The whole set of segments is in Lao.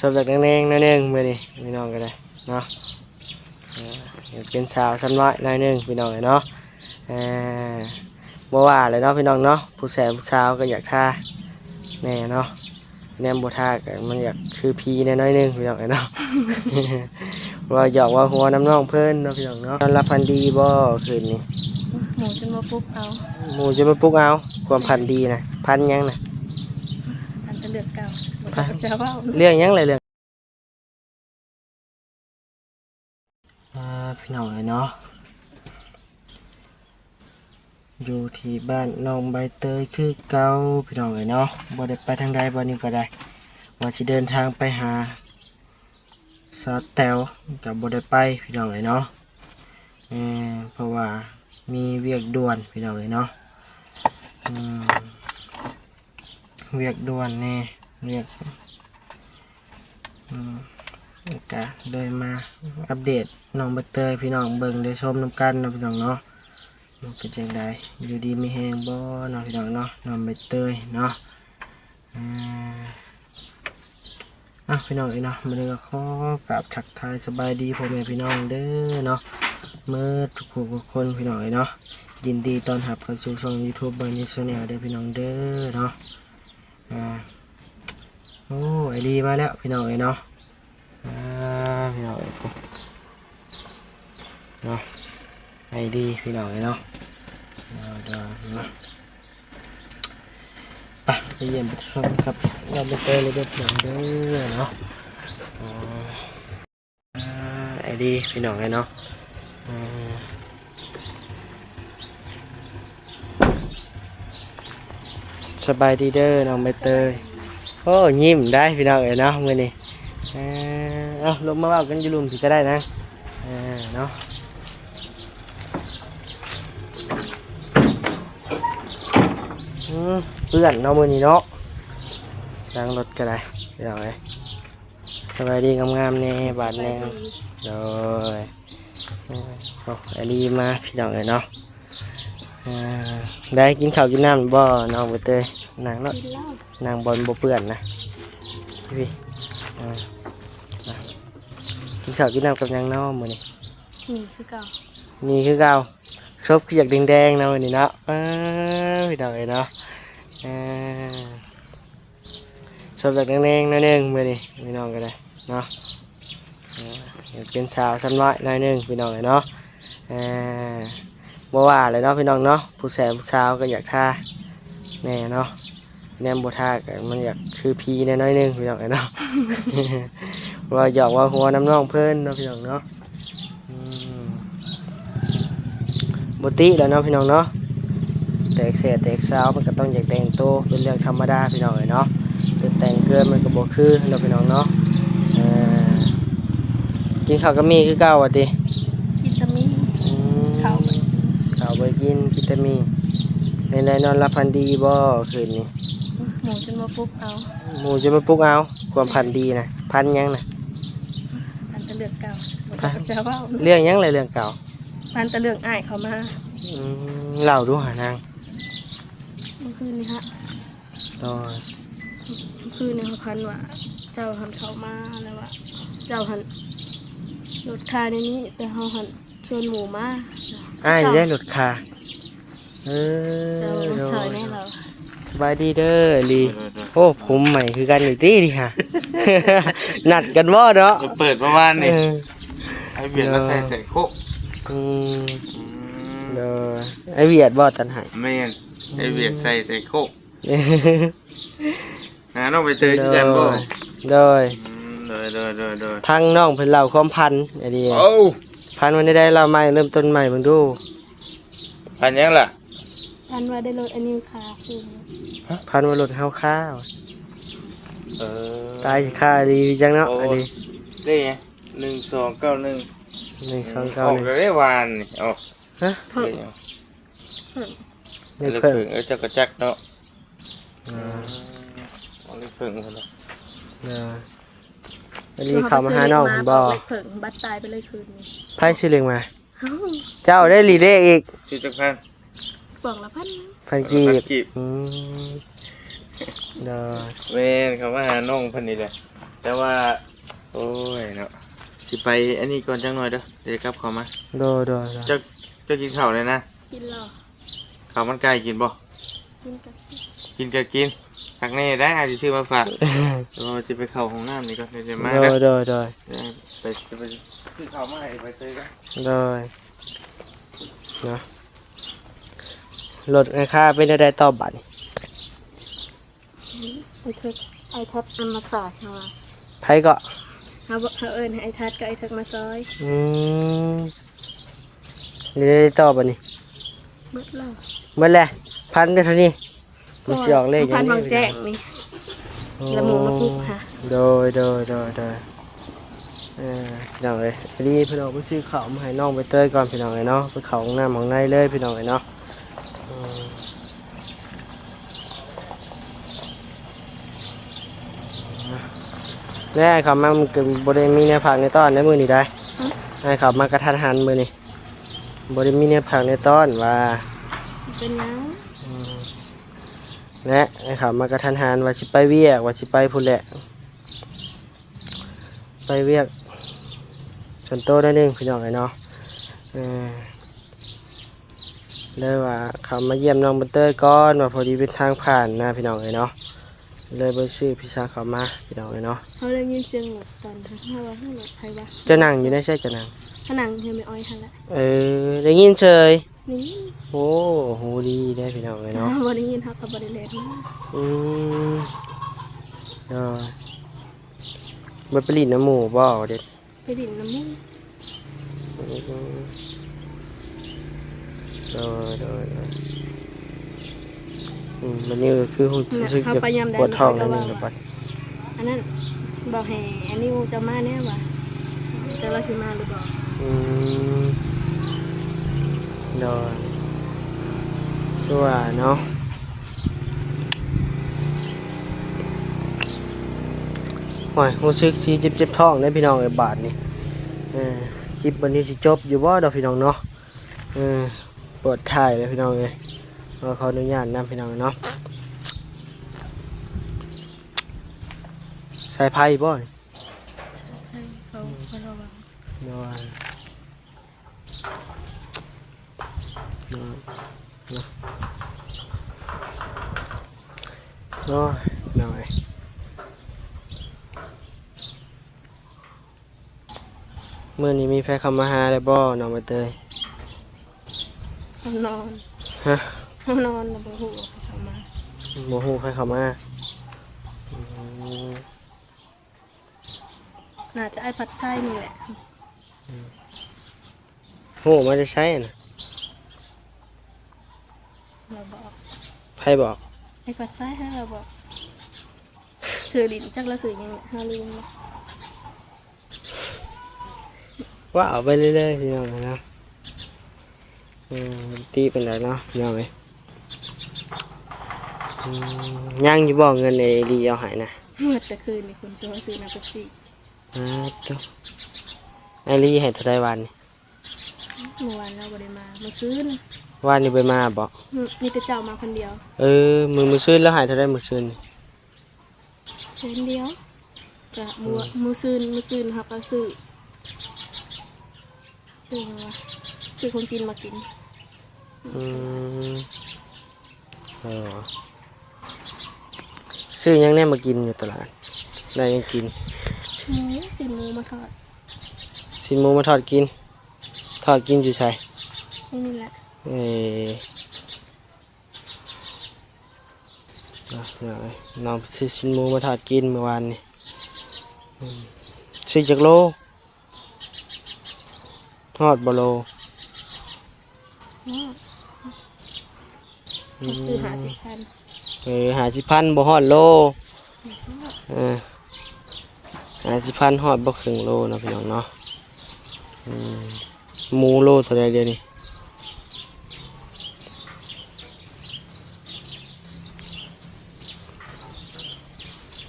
ເປັນແບບແນງໆໜ້ອຍໜຶ່ງມື້ນີ້ພີ່ນ້ອງກໍໄດ້ເນາະ. ເອີ ເປັນສາວຊ້ຳນ້ອຍໜ້ອຍໜຶ່ງພີ່ນ້ອງເອີຍເນາະ. ເອີ ບໍ່ວ່າແຫຼະເນາະພີ່ນ້ອງເນາະ, ຜູ້ແສຜູ້ສາວກໍຢາກທາແນ່ເນາະ. ແນມບໍ່ທາກໍມັນຢາກຄືຜີແນ່ໜ້ອຍໜຶ່ງພີ່ນ້ອງເອີຍເນາະ. ເວົ້າຫຍອກເວົ້າຫົວນຳນ້ອງເພິ່ນເນາະພີ່ນ້ອງເນາະ. ນອນຫຼັບຝັນດີບໍ່ຄືນນີ້? ໝູ່ຈົນມາປຸກເອົາ. ໝູ່ຈົນມາປຸກເອົາ. ຄວາມຝັນດີນະ ຝັນຫຍັງນະ? ຝັນແຕ່ເລື່ອງເກົ່າ. ບໍ່ຈັກຈະເວົ້າ. ເລື່ອງຫຍັງລະ? ເລື່ອງ ອ່າ ພີ່ນ້ອງເອີຍເນາະ, ຢູ່ທີ່ບ້ານນ້ອງໃບເຕີຍຄືເກົ່າພີ່ນ້ອງເອີຍເນາະ. ບໍ່ໄດ້ໄປທາງໃດ ບັດນີ້ກໍໄດ້ ວ່າຊິເດີນທາງໄປຫາສາວແຕ໋ວ ກໍບໍ່ໄດ້ໄປພີ່ນ້ອງເອີຍເນາະ. ເອີ ເພາະວ່າມີວຽກດ່ວນພີ່ນ້ອງເອີຍເນາະ. ອືມ ວຽກດ່ວນແດ່ ວຽກ ອືມ ກະເລີຍມາອັບເດດນ້ອງໃບເຕີຍ ພີ່ນ້ອງເບິ່ງໄດ້ຊົມນຳກັນເນາະ ພີ່ນ້ອງເນາະ. ເປັນຈັ່ງໃດ ຢູ່ດີມີແຮງບໍ່ເນາະ ພີ່ນ້ອງເນາະ, ນ້ອງໃບເຕີຍເນາະ. ອ່າ ເອົາ ພີ່ນ້ອງເອີຍເນາະ, ມື້ນີ້ກໍຂໍກາບທັກທາຍສະບາຍດີພໍ່ແມ່ພີ່ນ້ອງເດີເນາະ ໝົດທຸກຜູ້ທຸກຄົນ ພີ່ນ້ອງເອີຍເນາະ. ຍິນດີຕ້ອນຮັບເຂົ້າສູ່ຊ່ອງຢູທູບ Bunny Channel ເດີພີ່ນ້ອງເດີເນາະ. ອ່າ ໂອ້ ອ້າຍລີມາແລ້ວພີ່ນ້ອງເອີຍເນາະ. ອ່າ ພີ່ນ້ອງເອີຍເນາະ, ອ້າຍລີພີ່ນ້ອງເອີຍເນາະ. ເດີ ເດີ ເນາະ. ໄປ ໄປຢ້ຽມໄປຊົມກັບນ້ອງໃບເຕີຍເລີຍເດີພີ່ນ້ອງເດີເນາະ. ອ່າ ອ້າຍລີພີ່ນ້ອງເອີຍເນາະ. ອ່າ ສະບາຍດີເດີນ້ອງໃບເຕີຍ. ໂອ້ ຍິ້ມໄດ້ພີ່ນ້ອງເອີຍເນາະມື້ນີ້. ເອີ ເອົາ ລົງມາເວົ້າກັນຢູ່ລຸ່ມພີ້ກໍໄດ້ນະ. ເອີ ເນາະ. ອືມ ເປື້ອນເນາະມື້ນີ້ເນາະ ລ້າງລົດກໍໄດ້ພີ່ນ້ອງເອີຍ. ສະບາຍດີງາມໆແດ່ບາດໜຶ່ງ. ໂດຍ ໂອ້ ອາລີມາພີ່ນ້ອງເອີຍເນາະ. ອ່າ ໄດ້ກິນເຂົ້າກິນນ້ຳບໍ່ນ້ອງໃບເຕີຍ? ນັ່ງເນາະ ກິນແລ້ວ ນັ່ງບ່ອນບໍ່ເປື້ອນນະ. ອ່າ ກິນເຂົ້າກິນນ້ຳກັບຫຍັງເນາະມື້ນີ້? ໝີ່ຄືເກົ່າ. ໝີ່ຄືເກົ່າ. ສົບຄືຢາກແດງໆເນາະມື້ນີ້ເນາະ. ເອີ ພີ່ນ້ອງເອີຍເນາະ. ເອີ ສົບຢາກແດງໆໜ້ອຍໜຶ່ງມື້ນີ້ພີ່ນ້ອງກໍໄດ້ເນາະ. ເອີ ເປັນສາວຊ້ຳນ້ອຍໜ້ອຍໜຶ່ງພີ່ນ້ອງເອີຍເນາະ. ເອີ ບໍ່ວ່າແຫຼະເນາະພີ່ນ້ອງເນາະ, ຜູ້ແສຜູ້ສາວກໍຢາກທາແນ່ເນາະ. ແນມບໍ່ທາກໍມັນຢາກຄືຜີແນ່ໜ້ອຍໜຶ່ງພີ່ນ້ອງເອີຍເນາະ. ເວົ້າຫຍອກເວົ້າຫົວນຳນ້ອງເພິ່ນເນາະ ພີ່ນ້ອງເນາະ. ອືມ ບໍ່ຕິແລ້ວເນາະ ພີ່ນ້ອງເນາະ, ແຕກແສແຕກສາວມັນກໍຕ້ອງຢາກແຕ່ງໂຕ ເປັນເລື່ອງທຳມະດາ ພີ່ນ້ອງເອີຍເນາະ. ຈະແຕ່ງເກີນມັນກໍບໍ່ຄືເນາະ ພີ່ນ້ອງເນາະ. ເອີ ກິນເຂົ້າກັບໝີ່ຄືເກົ່າວ່າຕິ? ກິນແຕ່ໝີ່. ອືມ ເຂົ້າບໍ່ໄດ້ກິນ. ເຂົ້າບໍ່ໄດ້ກິນ ກິນແຕ່ໝີ່. ເປັນໃດ ນອນຫຼັບຝັນດີບໍ່ຄືນນີ້? ໝູ່ຈົນມາປຸກເອົາ. ໝູ່ຈົນມາປຸກເອົາ. ຄວາມຝັນດີນະ ຝັນຫຍັງນະ? ຝັນແຕ່ເລື່ອງເກົ່າ. ບໍ່ຈັກຈະເວົ້າ. ເລື່ອງຫຍັງລະເລື່ອງເກົ່າ? ຝັນແຕ່ເລື່ອງອ້າຍເຂົ້າມາ. ອືມ ເລົ່າດູຫານາງ. ເມື່ອຄືນນີ້ຫະ. ໂດຍ. ເມື່ອຄືນນີ້ເຮົາຝັນວ່າເຈົ້າຫັ້ນເຂົ້າມາ ແລ້ວວ່າເຈົ້າຫັ້ນລົດຄາໃນນີ້ ແຕ່ເຮົາຫັ້ນ ຊວນໝູ່ມາ. ອ້າຍໄດ້ລົດຄາ. ເອີ ເຈົ້າມາຊ່ອຍແດ່ລາວ. ສະບາຍດີເດີ ອີ່ຫຼີ. ໂດຍໆໆ. ໂອ້ ຜົມໃໝ່ຄືກັນອີກຕິນີ້ຫາ. ນັດກັນບໍ່ເນາະ? ເປີດປະມານນີ້. ເອີ ໄອ້ວຽດມາໃສ່ແຕ່ໂຄະ. ອືມ ອືມ ໂດຍ. ໄອ້ວຽດບໍ່ຕັດໃຫ້? ແມ່ນ ໄອ້ວຽດໃສ່ແຕ່ໂຄະ. ຫານ້ອງໃບເຕີຍຄືກັນບໍ່? ໂດຍ ໂດຍ. ອືມ ໂດຍໆໆໆ. ຟັງນ້ອງເພິ່ນເລົ່າຄວາມຝັນອັນນີ້. ໂອ້ ຝັນວ່າແນວໃດ? ເລົ່າໃໝ່ ເລີ່ມຕົ້ນໃໝ່ເບິ່ງດູ. ຝັນຫຍັງລະ? ຝັນວ່າໄດ້ລົດອັນນີ້ຄາ. ຮະ? ຝັນວ່າລົດເຮົາຄາ. ເອີ ຕາຍຄາດີຈັ່ງເນາະ. ໂອ້ ອັນນີ້ເດ້ ໜຶ່ງສອງເກົ້າໜຶ່ງ ໜຶ່ງສອງເກົ້າໜຶ່ງ ອອກແລ້ວເດ້ວານນີ້. ເອົ້າ ຮະ? ເອີ ເອີ ເພິ່ນ ເອີ ເຈົ້າກໍຈັກເນາະ. ອ່າ ອືມ ເອົາເລກເພິ່ນພຸ້ນນະ. ເອີ ອັນນີ້ເຂົ້າມາຫານ້ອງເພິ່ນບໍ່? ເລກເພິ່ນ ບັດຕາຍໄປເລີຍຄືນນີ້. ໃຜຊື້ເລກມາ? ເຈົ້າ ເຈົ້າໄດ້ລີເລກອີກ. ຊື້ຈັກພັນ? ປ່ອງລະພັນ. ພັນກີບ. ພັນກີບ. ອືມ ໂດຍ ແມ່ນ ເຂົ້າມາຫານ້ອງເພິ່ນນີ້ແຫຼະ ແຕ່ວ່າ ໂອ້ຍເນາະ ຊິໄປອັນນີ້ກ່ອນຈັກໜ່ອຍເດີ ດຽວກັບເຂົ້າມາ. ໂດຍ ໂດຍ ໂດຍ ເຈົ້າ ເຈົ້າກິນເຂົ້າແລ້ວນະ? ກິນແລ້ວ. ເຂົ້າມັນໄກ່ກິນບໍ່? ກິນກໍກິນ ກິນກໍກິນ ຄັກແນ່ໄດ໋ ອ້າຍຊິຊື້ມາຝາກ. ໂອ້ ຊິໄປເຂົ້າຫ້ອງນ້ຳນີ້ກ່ອນ ດຽວມາເດີ. ໂດຍ ໂດຍ ໂດຍ ເອີ ໄປ ໄປຊື້ເຂົ້າມາໃຫ້ໃບເຕີຍກ່ອນ. ໂດຍ ເນາະ ລົດແມ່ຄ້າເປັນແນວໃດຕໍ່ບາດນີ້? ໄອ້ເທິກ ໄອ້ທັດນຳມາຂາຍເຮົາວ່າ. ໃຜເກາະ? ເຮົາ ເຮົາເອີ້ນໃຫ້ໄອ້ທັດກັບໄອ້ເທິກມາຊ່ອຍ. ອືມ ເດ ຕໍ່ບາດນີ້ ເບິດແລ້ວ ເບິດແລ້ວ ພັນແຕ່ເທົ່ານີ້ ມັນຊິອອກເລກຫຍັງ ພັນບາງແຈ້ງນີ້ ໂອ້ ລະໝູມາປຸກຫາ. ໂດຍ ໂດຍ ໂດຍ ໂດຍ. ເອີ ພີ່ນ້ອງເອີຍ ພໍດີພີ່ນ້ອງໄປຊື້ເຂົ້າມາໃຫ້ນ້ອງໃບເຕີຍກ່ອນ ພີ່ນ້ອງເອີຍເນາະ ໄປເຂົ້າຫ້ອງນ້ຳຫ້ອງໃນເລີຍ ພີ່ນ້ອງເອີຍເນາະ. ເອີ ແລ້ວເຂົ້າມາ ມັນກໍບໍ່ໄດ້ມີແນວຜັກແນວຕ້ອນໃນມື້ນີ້ໄດ໋. ຮະ? ອ້າຍເຂົ້າມາກະທັນຫັນມື້ນີ້ ບໍ່ໄດ້ມີແນວຜັກແນວຕ້ອນວ່າ. ເປັນຫຍັງ? ອືມ ແລະ ອ້າຍເຂົ້າມາກະທັນຫັນ ວ່າຊິໄປວຽກ ວ່າຊິໄປພຸ້ນແຫຼະ ໄປວຽກສ່ວນໂຕໜ້ອຍໜຶ່ງ ພີ່ນ້ອງເອີຍເນາະ. ເອີ ເລີຍວ່າເຂົ້າມາຢ້ຽມນ້ອງໃບເຕີຍກ່ອນ ວ່າພໍດີເປັນທາງຜ່ານນະ ພີ່ນ້ອງເອີຍເນາະ ເລີຍບໍ່ຊື້ພິຊາເຂົ້າມາ ພີ່ນ້ອງເອີຍເນາະ. ເຮົາໄດ້ຍິນສຽງລົດຕອນເຮົາວ່າ ເຮີ້ຍ ລົດໃຜວະ? ເຈົ້ານັ່ງຢູ່ໃນໃສ? ເຈົ້ານັ່ງ ເຮົານັ່ງຢູ່ແມ່ອ້ອຍຫັ້ນແຫຼະ. ເອີ ໄດ້ຍິນເສີຍ. ໄດ້ຍິນ. ໂອ້ ຫູດີເດ້ ພີ່ນ້ອງເອີຍເນາະ ເຮົາບໍ່ໄດ້ຍິນ ເຮົາກໍບໍ່ໄດ້ແລ່ນມາ. ອືມ ເອີ ບໍ່ໄປຫຼິ້ນນຳໝູ່ບໍ່ເດ? ໄປຫຼິ້ນນຳໝູ່. ອືມ ໂດຍ ໂດຍ ໂດຍ. ອືມ ບັດນີ້ກໍຄືຮູ້ສຶກຢາກປວດທ້ອງໜ້ອຍໜຶ່ງແລ້ວບັດ. ອັນນັ້ນ ບອກໃຫ້ອັນນີ້ເຈົ້າມາແດ່ວ່າ ຈັກລາວຊິມາຫຼືບໍ່. ອືມ ໂດຍ ຄືວ່າເນາະ. ໂອ້ຍ ຮູ້ສຶກຊິເຈັບໆທ້ອງເດ້ພີ່ນ້ອງເອີຍບາດນີ້. ເອີ ຄລິບບັດນີ້ຊິຈົບຢູ່ບໍ່ດອກພີ່ນ້ອງເນາະ. ເອີ ປວດທ້າຍເລີຍພີ່ນ້ອງເອີຍ. ຂໍອະນຸຍາດນຳພີ່ນ້ອງເນາະ. ສາຍໄຟບໍ່ນີ້? ສາຍໄຟເຂົາ ເຂົາລະວັງ. ໂດຍ ໂດຍ ໂດຍ ໂອ້ຍ ໂດຍ. ມື້ນີ້ມີໃຜເຂົ້າມາຫາແລ້ວບໍ່ ນ້ອງໃບເຕີຍ? ເຮົານອນ. ຮະ? ເຮົານອນ ບໍ່ຮູ້ໃຜເຂົ້າມາ. ບໍ່ຮູ້ໃຜເຂົ້າມາ. ອືມ ໜ້າຈະອ້າຍພັດໄຊນີ້ແຫຼະ. ອືມ ຮູ້ມາແຕ່ໃສນະ? ລາວບອກ. ໃຜບອກ? ອ້າຍພັດໄຊໃຫ້ລາວບອກ. ຊື່ດິນ ຈັກລາວຊື່ຫຍັງ ເຮົາລືມລະ. ເວົ້າໄປເລື້ອຍໆ ພີ່ນ້ອງເນາະ. ເອີ ຕິປານໃດເນາະ ພີ່ນ້ອງເອີຍ. ອືມ ຍັງຢູ່ບໍ່ເງິນໄອ້ລີເອົາໃຫ້ນະ? ໝົດແຕ່ຄືນນີ້ ຄຸນໂທຊື້ນ້ຳເປັບຊີ. ອາ ໂຕ ໄອ້ລີໃຫ້ເທົ່າໃດວານນີ້? ມື້ວານລາວບໍ່ໄດ້ມາ ມື້ຊືນ. ວານນີ້ບໍ່ໄດ້ມາບໍ? ອືມ ມີແຕ່ເຈົ້າມາຄົນດຽວ. ເອີ ມື້ ມື້ຊືນລາວໃຫ້ເທົ່າໃດມື້ຊືນ? ແສນດຽວ. ກະມື້ ອືມ ມື້ຊືນ ມື້ຊືນເຮົາກໍຊື້ ຊື້ຫຍັງວະ ຊື້ຂອງກິນມາກິນ. ອືມ ເອີ ຊື້ຫຍັງແດ່ມາກິນຢູ່ຕະຫຼາດ? ໄດ້ຫຍັງກິນ? ໝູ ຊີ້ນໝູມາທອດ. ຊີ້ນໝູມາທອດກິນ? ທອດກິນຢູ່ໃສ? ໃນນີ້ແຫຼະ. ເອີ ເນາະ ນ້ອງໄປຊື້ຊີ້ນໝູມາທອດກິນມື້ວານນີ້. ອືມ ຊື້ຈັກໂລ? ຮອດບໍ່ໂລ? ຮອດ. ອືມ ຊື້ຫ້າສິບພັນ. ເອີ ຫ້າສິບພັນ ບໍ່ຮອດໂລ. ບໍ່ຮອດ. ເອີ ຫ້າສິບພັນ ຮອດບໍ່ເຄິ່ງໂລເນາະ ພີ່ນ້ອງເນາະ. ອືມ ໝູໂລເທົ່າໃດດຽວນີ້?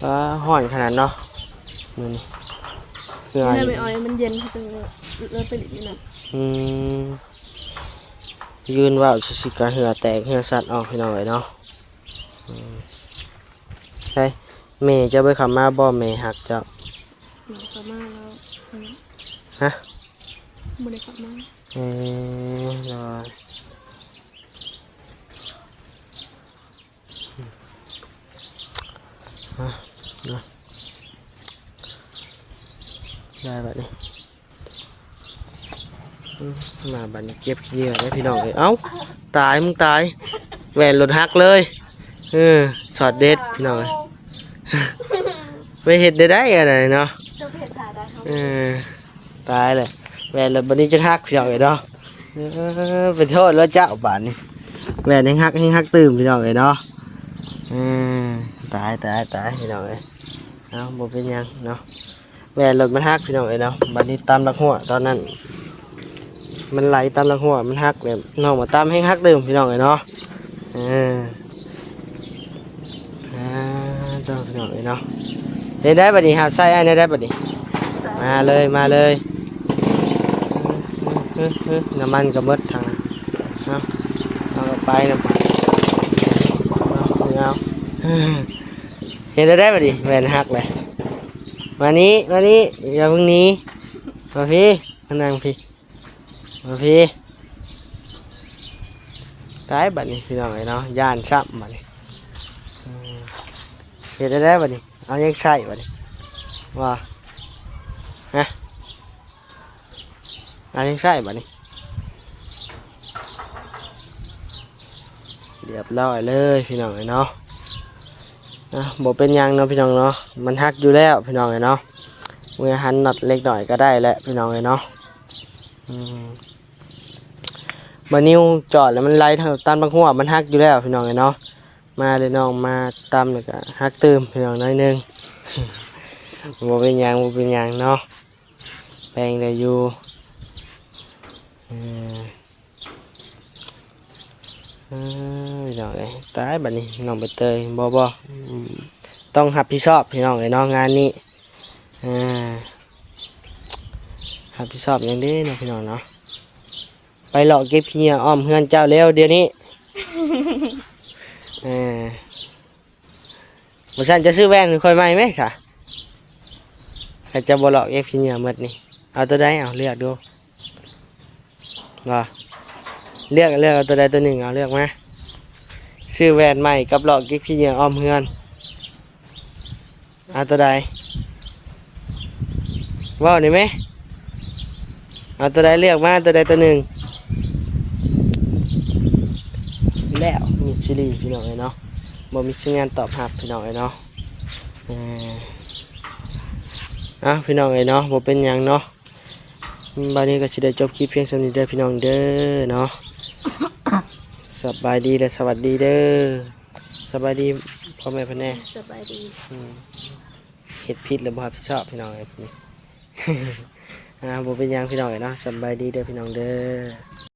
ປາ ຮ້ອນຂະໜາດເນາະມື້ນີ້. ເຫື່ອ ເຫື່ອແມ່ອ້ອຍມັນເຢັນ ເພິ່ນເລີຍໄປຫຼິ້ນຢູ່ນັ້ນ. ອືມ ຢືນເວົ້າຊື່ໆ ກະເຫື່ອແຕກເຫື່ອສັດອອກ ພີ່ນ້ອງເອີຍເນາະ. ອືມ ໃສ ແມ່ເຈົ້າບໍ່ໄດ້ເຂົ້າມາບໍ່? ແມ່ຮັກເຈົ້າ ບໍ່ໄດ້ເຂົ້າມາແລ້ວ. ຮະ? ບໍ່ໄດ້ເຂົ້າມາ. ເອີ ໂດຍ. ອາ ເນາະ ໄດ້ບາດນີ້. ອືມ ມາບາດນີ້ເກັບຂີ້ເຫຍື້ອເດ້ພີ່ນ້ອງເອີຍ. ເອົ້າ ຕາຍ ມຶງຕາຍ ແວ່ນລົດຫັກເລີຍ. ເອີ ຊອດເດັດພີ່ນ້ອງເອີຍ. ໄປເຮັດໄດ້ໄດ໋ອັນນັ້ນເນາະ. ເຈົ້າໄປເຮັດທ່າໃດເຮົາ? ເອີ ຕາຍແລ້ວ ແວ່ນລົດບາດນີ້ຈົນຫັກພີ່ນ້ອງເອີຍເນາະ. ເອີ ໄປໂທດແລ້ວເຈົ້າບາດນີ້ ແວ່ນແຮ່ງຫັກ ແຮ່ງຫັກຕື່ມພີ່ນ້ອງເອີຍເນາະ. ເອີ ຕາຍ ຕາຍ ຕາຍ ພີ່ນ້ອງເອີຍ. ເອົ້າ ບໍ່ເປັນຫຍັງເນາະ ແວ່ນລົດມັນຫັກພີ່ນ້ອງເອີຍເນາະ. ບາດນີ້ຕຳບັກຮົ້ວຕອນນັ້ນ ມັນໄຫຼຕຳບັກຮົ້ວ ມັນຫັກແລ້ວ ນ້ອງມາຕຳແຮ່ງຫັກຕື່ມພີ່ນ້ອງເອີຍເນາະ. ເອີ ອ່າ ເຈົ້າ ພີ່ນ້ອງເອີຍເນາະ. ເຮັດໄດ້ບາດນີ້ ຫາໃສ່ອ້າຍແນວໃດບາດນີ້? ມາເລີຍ ມາເລີຍ. ນ້ຳມັນກໍໝົດຖັງເນາະ. ເອົາໄປນຳ ເອົາ ເອົາ. ເຮັດໄດ້ບາດນີ້ ແວ່ນຫັກເລີຍ. ມານີ້ ມານີ້ ຢ່າເພິ່ງໜີ ມາພີ້ ມານັ່ງພີ້ ມາພີ້. ຕາຍບາດນີ້ພີ່ນ້ອງເອີຍເນາະ ຢ້ານຊ້ຳບາດນີ້. ອືມ ເຮັດໄດ້ບາດນີ້ ເອົາຫຍັງໃສ່ບາດນີ້ ວ່າ ຮະ? ອັນນີ້ໃສ່ບາດນີ້ ຮຽບຮ້ອຍເລີຍພີ່ນ້ອງເອີຍເນາະ. ອ່ະ ບໍ່ເປັນຫຍັງເນາະພີ່ນ້ອງເນາະ ມັນຫັກຢູ່ແລ້ວພີ່ນ້ອງເອີຍເນາະ. ເມື່ອຫັນນັອດເລັກນ້ອຍກໍໄດ້ແລ້ວພີ່ນ້ອງເອີຍເນາະ. ອືມ ບາດນີ້ຈອດແລ້ວມັນໄຫຼທາງຕັນບັກຮົ້ວ ມັນຫັກຢູ່ແລ້ວພີ່ນ້ອງເອີຍເນາະ. ມາເລີຍນ້ອງ ມາຕຳແລ້ວກໍຫັກຕື່ມພີ່ນ້ອງໜ້ອຍໜຶ່ງ. ບໍ່ເປັນຫຍັງ ບໍ່ເປັນຫຍັງເນາະ. ແປງໄດ້ຢູ່. ເອີ ເອີ ພີ່ນ້ອງເອີຍ ຕາຍບາດນີ້ນ້ອງໃບເຕີຍ ບໍ່ ບໍ່ ອືມ ຕ້ອງຮັບຜິດຊອບພີ່ນ້ອງເອີຍເນາະ ງານນີ້. ເອີ ຮັບຜິດຊອບຫຍັງເດ້ເນາະ ພີ່ນ້ອງເນາະ. ໄປເລາະເກັບຂີ້ເຫຍື້ອອ້ອມເຮືອນເຈົ້າແລ້ວດຽວນີ້. ເອີ ບໍ່ຊັ້ນຈະຊື້ແວ່ນໃຫ້ຂ້ອຍໃໝ່ແມະຊະ ຄັນເຈົ້າບໍ່ເລາະເກັບຂີ້ເຫຍື້ອໝົດນີ້. ເອົາໂຕໃດ? ເອົາເລືອກດູ ວ່າ ເລືອກ ເລືອກເອົາໂຕໃດໂຕໜຶ່ງ ເອົາເລືອກມາ. ຊື້ແວ່ນໃໝ່ກັບເລາະເກັບຂີ້ເຫຍື້ອອ້ອມເຮືອນ ເອົາໂຕໃດ? ເວົ້າໄດ້ແມະ. ເອົາໂຕໃດ ເລືອກມາໂຕໃດໂຕໜຶ່ງ. ແລ້ວມິດຊີລີພີ່ນ້ອງເອີຍເນາະ ບໍ່ມີສັນຍານຕອບຮັບພີ່ນ້ອງເອີຍເນາະ. ເອີ ເອົ້າ ພີ່ນ້ອງເອີຍເນາະ ບໍ່ເປັນຫຍັງເນາະ. ບາດນີ້ກໍຊິໄດ້ຈົບຄລິບພຽງສ່ຳນີ້ເດີພີ່ນ້ອງເດີເນາະ. ສະບາຍດີ ແລະ ສະຫວັດດີເດີ. ສະບາຍດີພໍ່ແມ່ເພິ່ນແດ່. ສະບາຍດີ. ອືມ ເຮັດຜິດແລ້ວບໍ່ຮັບຜິດຊອບພີ່ນ້ອງເອີຍ. ອ່າ ບໍ່ເປັນຫຍັງພີ່ນ້ອງເອີຍເນາະ. ສະບາຍດີເດີພີ່ນ້ອງເດີ.